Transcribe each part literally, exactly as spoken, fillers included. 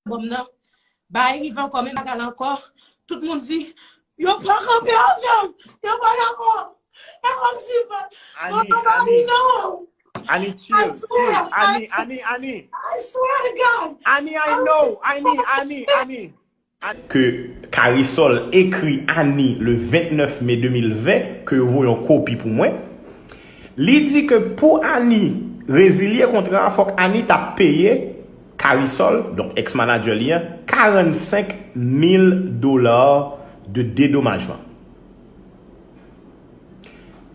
albòm nan. Bagay rive ankò, menm bagay la ankò. Tout moun di, yo pa kanpe avè m, yo pa dakò. E kòmsi, Ani, Ani, non. Ani, chill, chill. Ani, Ani, Ani. I swear to God. Ani, I know. Ani, Ani, Ani. Ke Karisol ekri Ani le vennèf me de mil ven, ke yo voye yon kopi pou mwen. Li di ke pou Ani rezilye kontra a, fòk Ani ta peye Karisol, donk ex-manager li an, karannsenk mil dola de dedomajman.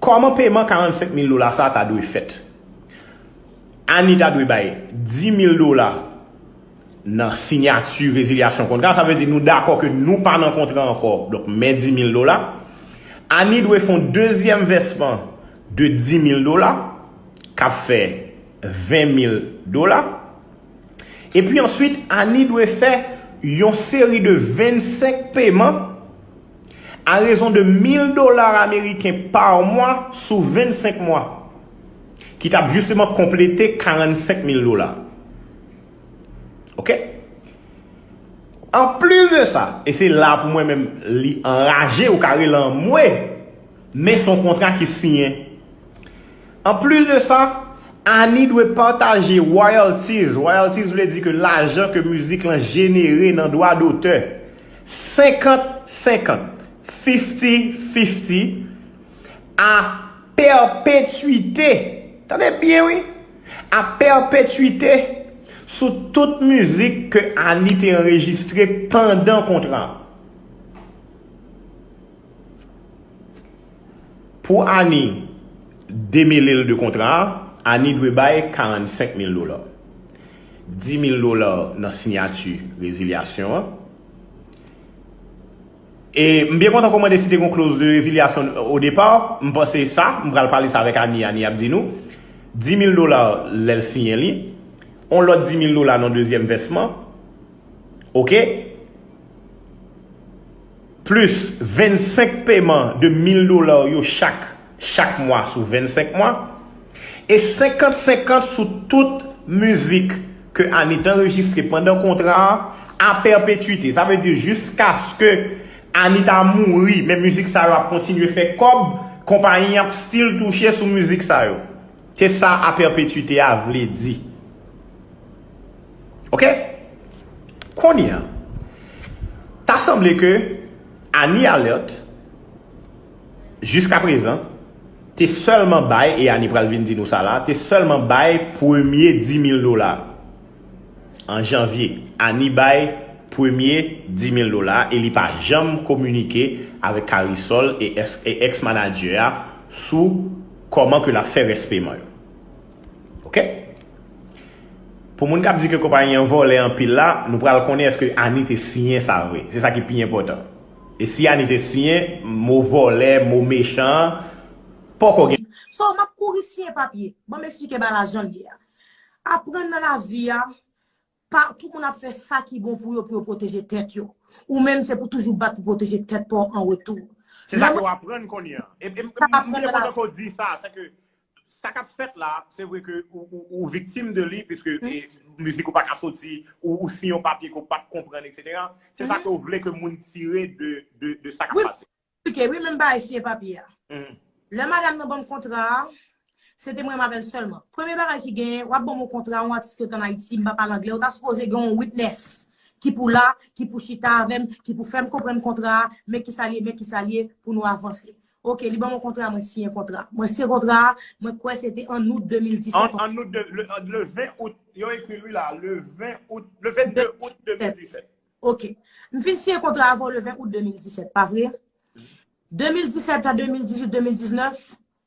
Kòman peman karannsenk mil dola sa a ta dwe fèt? Ani ta dwe bay dis mil dola nan siyati rezilyasyon kontra. Sa vle di nou dakò ke nou pa nan kontra ankò. Donk, men dis mil dola. Ani dwe fè yon dezyèm vèsman de dis mil dola, k ap fè ven mil dola. Epi answit, Ani dwe fè yon seri de vennsenk peman a rezon de mil dola ameriken pa mwa sou vennsenk mwa, ki t ap jisteman konplete karannsenk mil dola. Oke? Anplis de sa, e se la pou mwen menm li anraje, ou ka rele anmwe, men se yon kontra ki siyen. Anplis de sa, Ani dwe pataje royalties. Royalties vle di ke lajan ke mizik lan jenere nan dwa dotè, senkant senkant, fifty fifty, a pèpetwite. Tande byen, wi. A pèpetwite sou tout mizik ke Ani te anrejistre pandan kontra a. Pou Ani demele l de kontra a, Ani dwe bay karannsenk mil dola. Dis mil dola nan siyati rezilyasyon an. E m byen kontan ke w mande si te gen yon clause de résiliation au départ. M panse sa, m pral pale sa avèk Ani, Ani ap di nou. Dis mil dola lè l siyen li. On lòt dis mil dola nan dezyèm vèsman. Oke? Plis vennsenk peman de mil dola yo chak, chak mwa sou vennsenk mwa. E senkant senkant sou tout mizik ke Ani t anrejistre pandan kontra a, a pèpetwite. Sa vle di jiskaske Ani ta mouri, men mizik sa yo ap kontinye fè kòb, konpayi an ap still touche sou mizik sa yo. Se sa a pèpetwite a vle di. Oke? Kounye a, ta sanble ke Ani Alerte, jiska prezan, te sèlman bay, e Ani pral vin di nou sa la, te sèlman bay premye dis mil dola. An janvye, Ani bay premye dis mil dola e li pa janm kominike avèk Karisol e ex-manager a sou kòman ke l ap fè rès peman yo. Oke? Pou moun k ap di ke konpayi an vòlè anpil la, nou pral konnen èske Ani te siyen sa vre. Se sa ki pi enpòtan. E si Ani te siyen, mo vòlè, mo mechan an poko gen. So, m ap kouri siyen papye. Ban m eksplike bagay la jan l ye a. Aprann nan lavi a, pa tout moun ap fè sa ki bon pou yo, pou yo pwoteje tèt yo. Ou menm, se pou toujou bat pou pwoteje tèt pa w an retou. Se sa ke w aprann kounye a. E m byen kontan ke w di sa, se ke sa k ap fèt la, se vre ke ou, ou, ou viktim de li, piske e, mizik ou pa ka soti, ou, ou siyen yon papye ke w pa t konprann, etsetera. Se sa ke w vle ke moun tire de, de, de sa k ap pase. Eksplike, wi, menm bagay siyen papye a. Lè madanm nan ban m kontra a, se te mwen m avè l sèlman. Premye bagay ki genyen, w ap ban m yon kontra, yon atis ki ret ann Ayiti, m pa pale anglè, ou ta sipoze gen yon witness ki pou la, ki pou chita avè m, ki pou fè m konprann kontra a, men kisa l ye, men kisa l ye, pou nou avanse. Oke, li ban m yon kontra, mwen siyen kontra. Mwen siyen kontra a, mwen kwè se te ann out de mil disèt. Ann out, le ven out, yo ekri l wi la, le ven out, le vennde out de mil disèt. Oke. M fin siyen kontra avè w le ven out de mil disèt, pa vre? De mil disèt a de mil dizuit, de mil diznèf,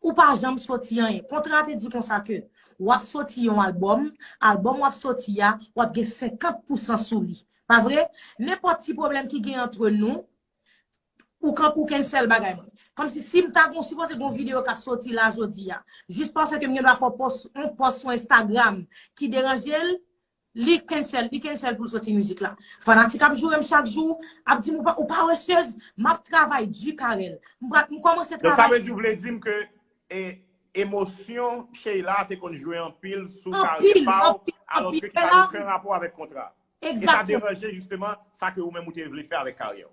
ou pa janm soti anyen. Kontra a te di konsa ke w ap soti yon albòm, albòm w ap soti a, w ap gen senkant pousan sou li. Pa vre? Nenpòt ti pwoblèm ki gen antre nou, ou kan ou cancel bagay mwen. Kòmsi si m ta gon sipoze gon videyo k ap soti la jodi a, jis paske m gen dwa fè yon pòs sou Instagram ki deranje l, li cancel, li cancel pou l soti mizik la. Fanatik ap joure m chak jou, ap di m ou pa, ou paresez, m ap travay di Carel. M pral, m kòmanse travay. Donk sa vle di w vle di m ke e, emosyon Sheila te konn jwe anpil sou karyè pa w, alòske ki pa gen okenn rapò avèk kontra. E sa deranje jisteman sa ke ou menm ou te vle fè avèk karyè w.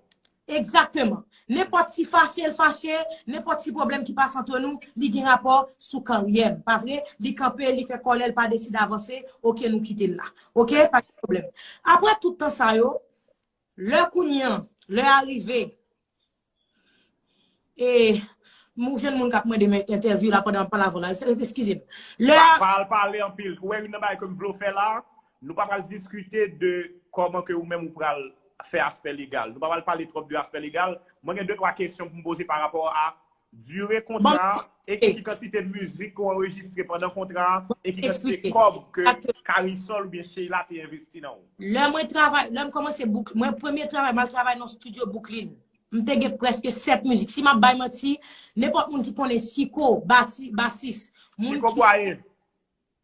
Egzakteman. Nenpòt ti fache l fache, nenpòt ti pwoblèm ki pase antre nou, li gen rapò sou karyè m. Pa vre? Li kanpe, li fè kòlè, li pa deside avanse, oke, nou kite l la. Oke? Pa gen pwoblèm. Apre tout tan sa yo, lè kounye an, lè a rive, e, m jwenn moun k ap mande m entèvyou la pandan m ap pale avè w la. Eskize m. Lè a. Pa al pale anpil. Ou wè youn nan bagay ke m vle w fè la, nou pa pral diskite de kòman ke ou menm ou pral fè aspè legal. Nou pa pral pale twòp de aspè legal. Mwen gen de twa kesyon pou m poze pa rapò a dire kontra a e ki kantite mizik ou anrejistre pandan kontra a e ki kantite kòb ke Karisol oubyen Sheila te envesti nan ou. Lè mwen travay, lè m kòmanse bouk, mwen premye travay, m al travay nan studio Brooklyn. M te gen prèske sèt mizik. Si m ap bay manti, nenpòt moun ki konnen Chiko, bati, basis, moun Chiko ki Bwaye.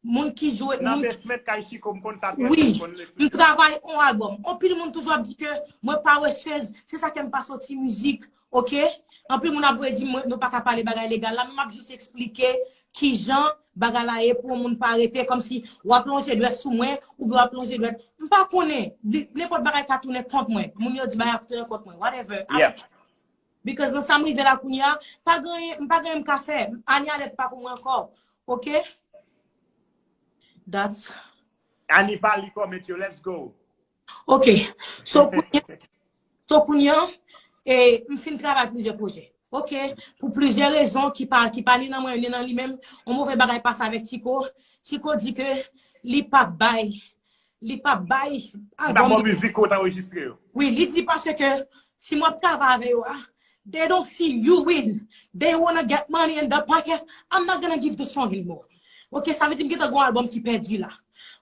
Moun ki jwe, nan moun ki basement kay Chiko, m konn sa trè byen, wi, m konn le m travay on albòm. Anpil moun toujou ap di ke mwen paresez, se sa ke m pa soti mizik, oke? Anpil moun ap voye di m, nou pa ka pale bagay legal la, men m ap jis eksplike kijan bagay la ye pou yon moun pa rete kòmsi w ap lonje dwèt sou mwen, oubyen w ap lonje dwèt. M pa konnen, nenpòt bagay ka tounen kont mwen. Moun yo di bagay ap tounen kont mwen, whatever. Yeah. Because nan sa m rive la kounye a, pa gen, m pa gen anyen m ka fè. Ani alèt pa pou mwen ankò. Oke? That's Ani pa li kòmantè yo, let's go. Oke. So kounye, so kounye a, e, m fin travay plizyè pwojè. Oke? Pou plizyè rezon ki pa, ki pa ni nan mwen, ni nan li menm, yon move bagay pase avèk Chiko. Chiko di ke li pa bay li pa bay albòm. Li pa ba w mizik ou t anrejistre yo. Wi, li di paske si mwen ap travay avè yo a, they don't see you win. They wanna get money in the pocket. I'm not gonna give the song anymore. Ok, sa vle di m gentan gon albòm ki pèdi la.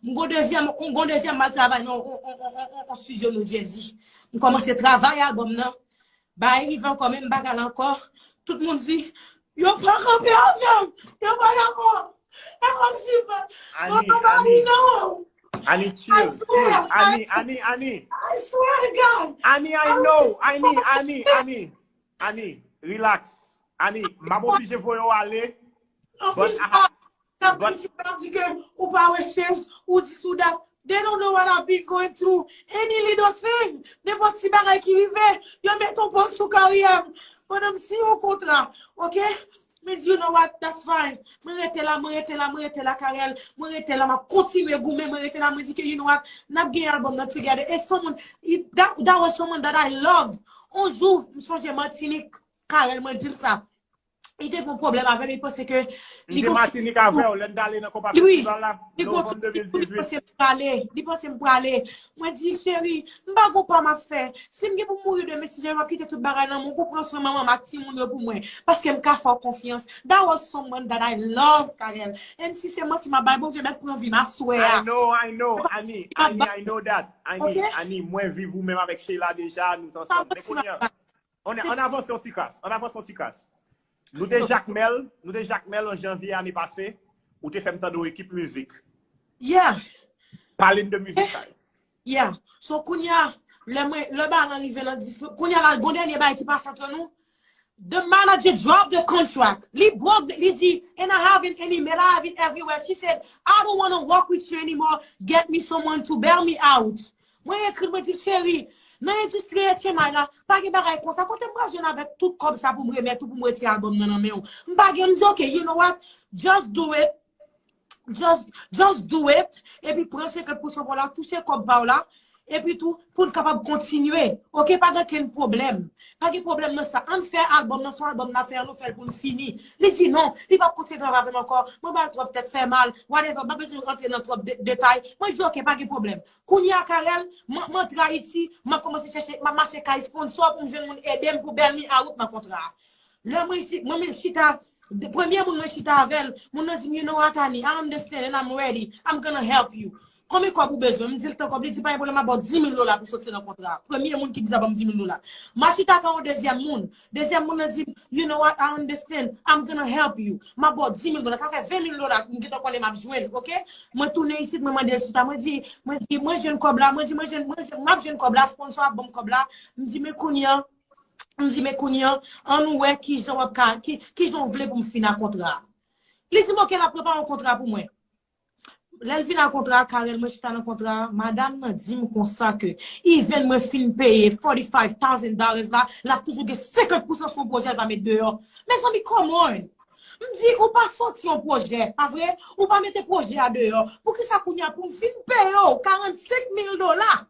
M gon dezyèm, m gon dezyèm m al travay nan on, on, on, on, on, on studio New Jersey. M kòmanse travay albòm nan. Bagay rive ankò, menm bagay la ankò. Tout moun di, yo pa kanpe avè m, yo pa dakò. E kòmsi, Ani, Ani, Ani, chill, chill. Ani, Ani, Ani. I swear to God. Ani, I know. Ani, Ani, Ani. Ani, relax. Ani, m ap oblije voye w ale. But I, N ap kritike, n ap di ke ou pa wè chèz, ou dis ou dat. They don't know what I've been going through. Any little thing, nenpòt ti bagay ki rive, yo mete yon pòz sou karyè m. Pandan m siyen yon kontra, ok? Mwen di, you know what, that's fine. Mwen rete la, mwen rete la, mwen rete la, Carel. Mwen rete la, m ap kontinye goumen, mwen rete la, mwen di ke, you know what, n ap gen albòm nan together. E someone, that, that was someone that I love. On jou, m sonje Matinik, Carel, mwen di l sa. Li te gon pwoblèm avè m, li panse ke li gon Matinik avè w, lè n t ale nan konpa festival la, novanm de mil dizuit. Li panse m prale, li panse m prale. Mwen di, cheri, m pa gon pa m ap fè. Si m gen pou m mouri demen, si janm m ap kite tout bagay nan men w pou pran swen manman m ak timoun yo pou mwen. Paske m ka fè w konfyans. That was someone that I love, Carel. And si se manti m ap bay, Bondye mèt pran vi m aswè a. I know, I know, Ani, Ani, I know that. Ani, Ani, mwen viv ou menm avèk Sheila deja, nou t ansanm. Men kounye a, Ann, ann avanse yon ti kras. Ann avanse yon ti kras. Nou te Jakmèl, nou te Jakmèl an janvye ane pase, ou te fè m tande yon ekip mizik. Yeah. Pale n de mizik sa yo. Yeah. So, kounye a, lè mwen, lè bagay lan rive nan dis, kounye a la, gon dènye bagay ki pase antre nou. The manager drop the contract. Li broke, li di, and I have an email, I have it everywhere. She said, I don't want to work with you anymore. Get me someone to bail me out. Mwen ekri l, mwen di, cheri, nan endistri H M I la, pa gen bagay konsa. Kote m pral jwenn avèk tout kòb sa pou m remèt ou, pou m retire albòm nan nan men w? M pa gen, m di, ok, you know what? Just do it. Just, just do it. Epi pran senkant pousan pa w la, touche kòb pa w la. Epi tou, pou n kapab kontinye. Ok, pa gen okenn pwoblèm. Pa gen pwoblèm nan sa. Ann fè albòm nan, se yon albòm n ap fè an, nou fè l pou n fini. Li di non, li p ap kontinye travay avè m ankò. Mwen ba l twòp tèt fè mal, whatever, m pa bezwen rantre nan twòp de-, detay. Mwen di, ok, pa gen pwoblèm. Kounye a, Carel, m, m antre Ayiti, m ap kòmanse chèche, m ap mache kay sponsor pou m jwenn moun ede m pou bail me out nan kontra a. Lè mwen si, mwen menm chita, de-, premye moun mwen chita avè l, moun nan di m, you know what, Ani, I understand and I'm ready. I'm gonna help you. Konbyen kòb ou bezwen? M di l tan kòb, li di pa gen pwoblèm, m ap ba w dis mil dola pou soti nan kontra a. Premye moun ki di sa ban m dis mil dola. M al chita ak yon dezyèm moun. Dezyèm moun nan di m, you know what, I understand, I'm gonna help you. M ap ba w dis mil dola, sa fè ven mil dola m gentan konnen m ap jwenn, ok? Mwen tounen isit, mwen mande l chita, mwen di, mwen di, mwen jwenn kòb la, mwen di, mwen jwenn, mwen jwenn, m ap jwenn kòb la, sponsor ap ban m kòb la. M di, men kounye a, m di, men kounye a, ann nou wè kijan w ap ka, ki, kijan w vle pou m fin ak kontra a. Li di m, ok, l ap prepare yon kontra pou mwen. Lè l vin a kontra a, Carel, mwen chita nan kontra a, madanm nan di m konsa ke even mwen fin peye forty-five thousand dollars la, l ap toujou gen senkant pousan sou yon pwojè l pa met deyò. Mezanmi, come on! M di, ou pa soti yon pwojè, pa vre? Ou pa mete pwojè a deyò. Poukisa kounye a pou m vin peye w karannsenk mil dola?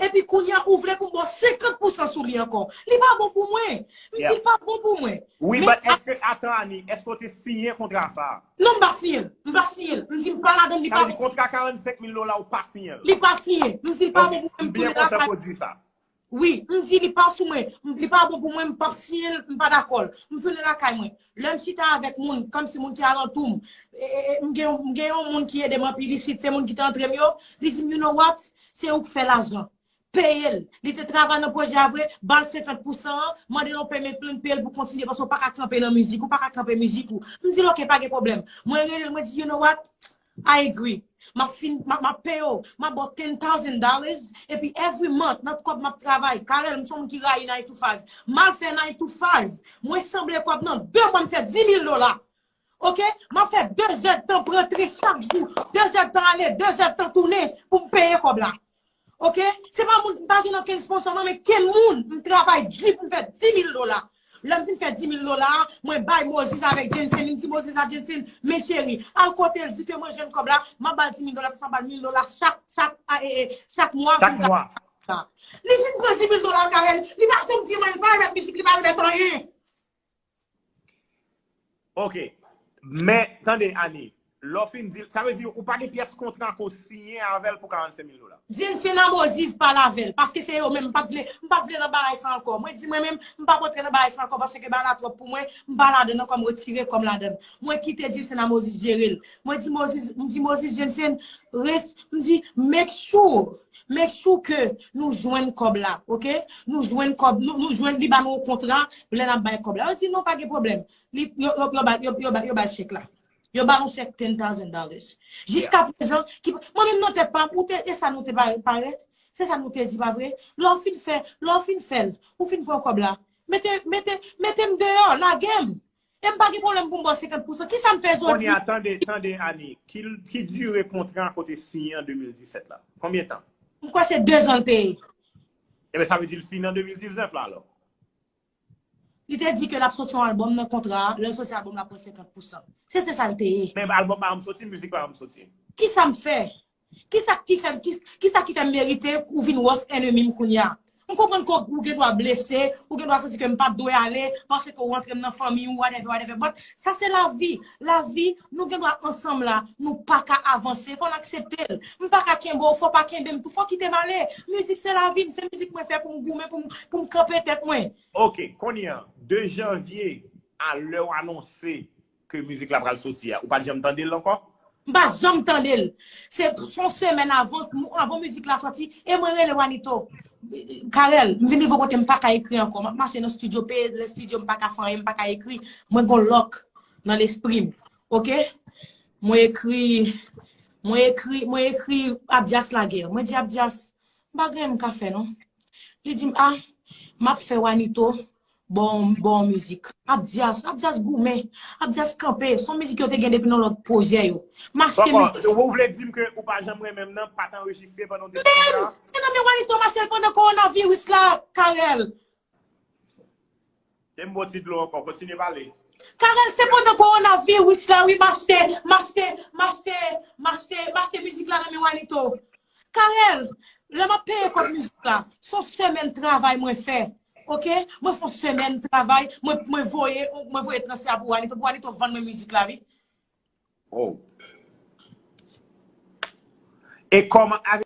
Epi kounye a, ou vle pou m ba w senkant pousan sou li ankò. Li pa bon pou mwen. M di, li pa bon pou mwen. Wi, but èske, atan, Annie, èske w te siyen kontra sa a? Non, m pa siyen l. M pa siyen l. M di, m pa ladan l, li pa bon. Kontra karannsenk mil dola, ou pa siyen l? Li pa siyen. M di, li pa bon pou mwen, m tounen lakay. Kontan pou w di sa. Wi, m di, li pa sou mwen. Li pa bon pou mwen, m p ap siyen l, m pa dakò l. M tounen lakay mwen. Lè m chita avèk moun, kòmsi moun ki alantou m, m gen yon moun ki ede m anpil isit, se moun ki te antre m yo, li di m, you know what? Se ou k fè lajan. Peye l. Li te travay nan pwojè a vre, ba l senkant pousan an, mande l yon payment plan, peye l pou kontinye, paske w pa ka kanpe nan mizik, ou pa ka kanpe mizik ou. M di l, oke, pa gen pwoblèm. Mwen rele l, mwen di, you know what? I agree. M ap fin, m ap peye w, m ap ba w ten thousand dollars, epi every month, nan kòb m ap travay, Carel, m se yon moun ki rayi nine to five. M al fè nine to five, mwen sanble kòb nan de mwa m fè dis mil dola. Oke? M ap fè de zèdtan pou rantre chak jou, de zèdtan ale, de zèdtan tounen pou m peye kòb la. Oke? Se pa moun, m pa jwenn okenn sponsor non, men ken moun, m travay di pou m fè dis mil dola. Lè m fin fè dis mil dola a, mwen bay Moses avèk Jensen, m di Moses a Jensen, men cheri, al kote l, di ke mwen jwenn kòb la, m ap ba l dis mil dola, m ap ba l mil dola chak, chak, chak mwa pou m ka. Li fin pran dis mil dola Carel, li pa janm di mwen, li pa remèt mizik, li pa remèt anyen. Ok. Men, tande, Annie, lè w fin di l, sa vle di ou pa gen pyès kontra ke w siyen avè l pou karannsenk mil dola? Jensen a Moses pale avè l, paske se yo menm, m pa t vle, m pa t vle nan bagay sa ankò. Mwen di mwen menm, m p ap rantre nan bagay sa ankò, paske bagay la twòp pou mwen, m pa ladan l ankò, m retire kò m ladan l. Mwen kite Jensen a Moses jere l. Mwen di Moses, m di Moses, Jensen, res, m di, make sure, make sure ke nou jwenn kòb la, oke? Nou jwenn kòb, nou, nou jwenn, li ba nou yon kontra, lè n ap bay kòb la. Yo di, non, pa gen pwoblèm. Li, yo, yo, yo ba, yo, yo ba, yo ba chèk la. Yo ba nou chèk ten thousand dollars. Jiska prezan, ki, mwen menm nan tèt pa m, ou te, e sa nou te pare, pare, se sa nou te di, pa vre? Lè w fin fè, lè w fin fè l, ou fin pran kòb la. Mete, mete, mete m deyò, lage m. E m pa gen pwoblèm pou m ba w senkant pousan. Kisa m fè jodi? Kounye a, tande, tande, Annie, ki, ki dire kontra ke w te siyen an de mil disèt la? Konbyen tan? M kwè se de zan l te ye. Ebyen, sa vle di l fini an de mil diznèf la, alò? Li te di ke l ap soti yon albòm nan kontra a, lè l soti albòm la pran senkant pousan. Se, se sa l te ye. Men albòm pa janm soti, mizik pa janm soti. Kisa m fè? Kisa ki fè m, ki, kisa ki fè m merite ou vin worst enemy m kounye a? M konprann ke ou gen dwa blese, ou gen dwa santi ke m pa t dwe ale, paske ou rantre m nan fanmi w, whatever, whatever. But sa se lavi. Lavi, nou gen dwa ansanm la, nou pa ka avanse, fò n aksepte l. M pa ka kenbe w, fò w pa kenbe m tou, fò w kite m ale. Mizik se lavi m, se mizik mwen fè pou m goumen, pou m, pou m kanpe tèt mwen. Ok, kounye a, de janvye a lè w anonse ke mizik la pral soti a, ou pa t janm tande l ankò? M pa janm tande l. Se yon semèn avan, avan mizik la soti, e mwen rele Wanito. Carel, m vin rive yon kote m pa ka ekri ankò. M ap mache nan studio, peye lè studio, m pa ka fè anyen, m pa ka ekri. Mwen gon lòk nan lespri m. Oke? Mwen ekri, mwen ekri, mwen ekri Abdias lagè. Mwen di Abdias, m pa gen anyen m ka fè non. Li di m, a, m ap fè Wanito ba w, ba w mizik. Abdias, Abdias goumen. Abdias kanpe. Se yon mizik yo te gen depi nan lòt pwojè yo. M achte mizik. Ou vle di m ke ou pa janm renmen m nan, pa t anrejistre pandan w te sou kontra? Menm! Se nan men Wanito m achte l pandan kowonaviris la, Carel. Te m ba w ti dlo ankò, kontinye pale. Carel, se pandan kowonaviris la, wi, m achte, m achte, m achte, m achte, m achte mizik la nan men Wanito. Carel, lè m ap peye kòb mizik la, se yon semèn travay mwen fè. Oke? Mwen fè yon semèn travay, mwen, mwen voye, mwen voye transfè a pou Wanito, pou Wanito vann mwen mizik la, wi. Oh. E kòman avèk